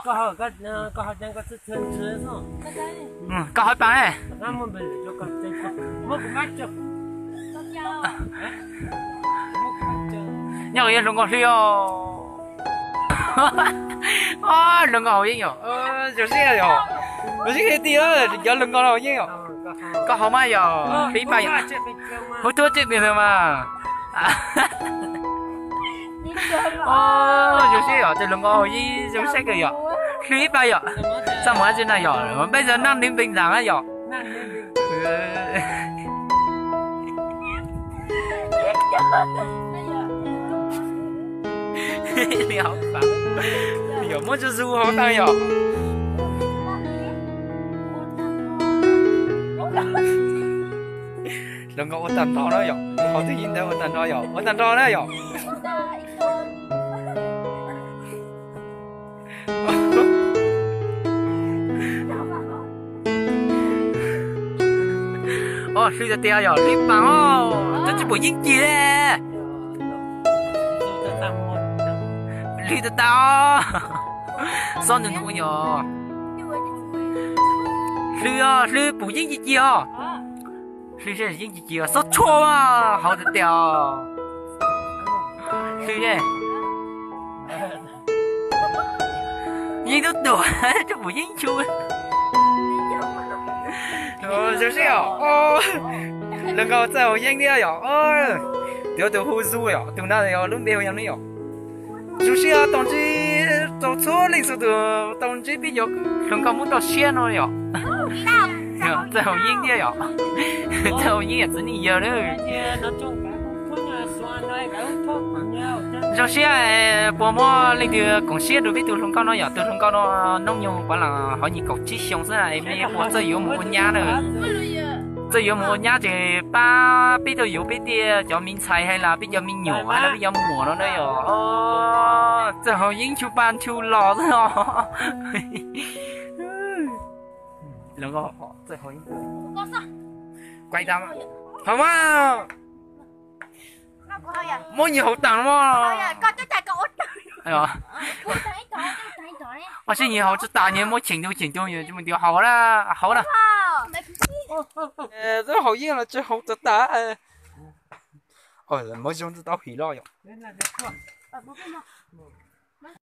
Koj hov ib pas ne. Nyob yog hluas nkauj hlwb os. Hluas nkauj haus yeeb yom. Zoo siab yom. Zoo siab tiag, cov hluas nkauj haus yeeb yom. Koj haus mas yom, hlwb ib pas yom. Hub thuab tsej pes mas. Zoo siab yom, tej hluas nkauj haus yeeb zoo siab kawg yom. Hlwb ib pas yom. Txaj muag tsi na yom, peb zaum naj ntev npees ntag yom. Yog muab tsuj zus hauv tag yom. Hluas nkauj ua tag nrho na yom, hauv twj ywm ntawd ua tag nrho yom, ua tag nrho na yom. Hlwb tiag tiag yom, hlwb pas os, twb tsis pum yeeb cig li. Hlwb tag tag os, xob ntws ntws yom. Hlwb os, hlwb pum yeeb cig cig os. Hlwb yeeb cig cig os, xob tshuaj hauv tiag tiag os. Hlwb yeeb tub tuam, tsis pum yeeb tshua. Zoo siab os, hluas nkauj txawj haus yeeb thiab yom. Tus tus hu Zu yom, tus no yog lub npe hu yog ne yom. Zoo siab tau ntsib rau txhua leej txhua tus, tau ntsib peb cov hluas nkauj Hmoob toj siab no yom. Txawj haus yeeb thiab yom. Txawj haus yeeb yom, txiv neej yawg lawm. Zoo siab puas muaj leej twg koom siab rau peb tus hluas nkauj no yom, tus hluas nkauj no hnub nyoog puav leej hov nyuam kaum tsib xyoo xwb es puas txawj yuav mus ua nyab na. Txawj yuav mus ua nyab ces pab peb tuaj yuav peb tej cov me ntxhais hais los peb cov me nyuam hais los peb cov muam no na yom. Txawj haus yeeb nchuv pa nchuv los xwb os. Hov mas, muab nyias hauv tas no. Ua sib nyias hauv tsis tas nyias muab cheem tu cheem tu, mus tus hauv na, hauv na. Txawj haus yeeb los tsis haus tas tas. Muab zoo tau him los yom.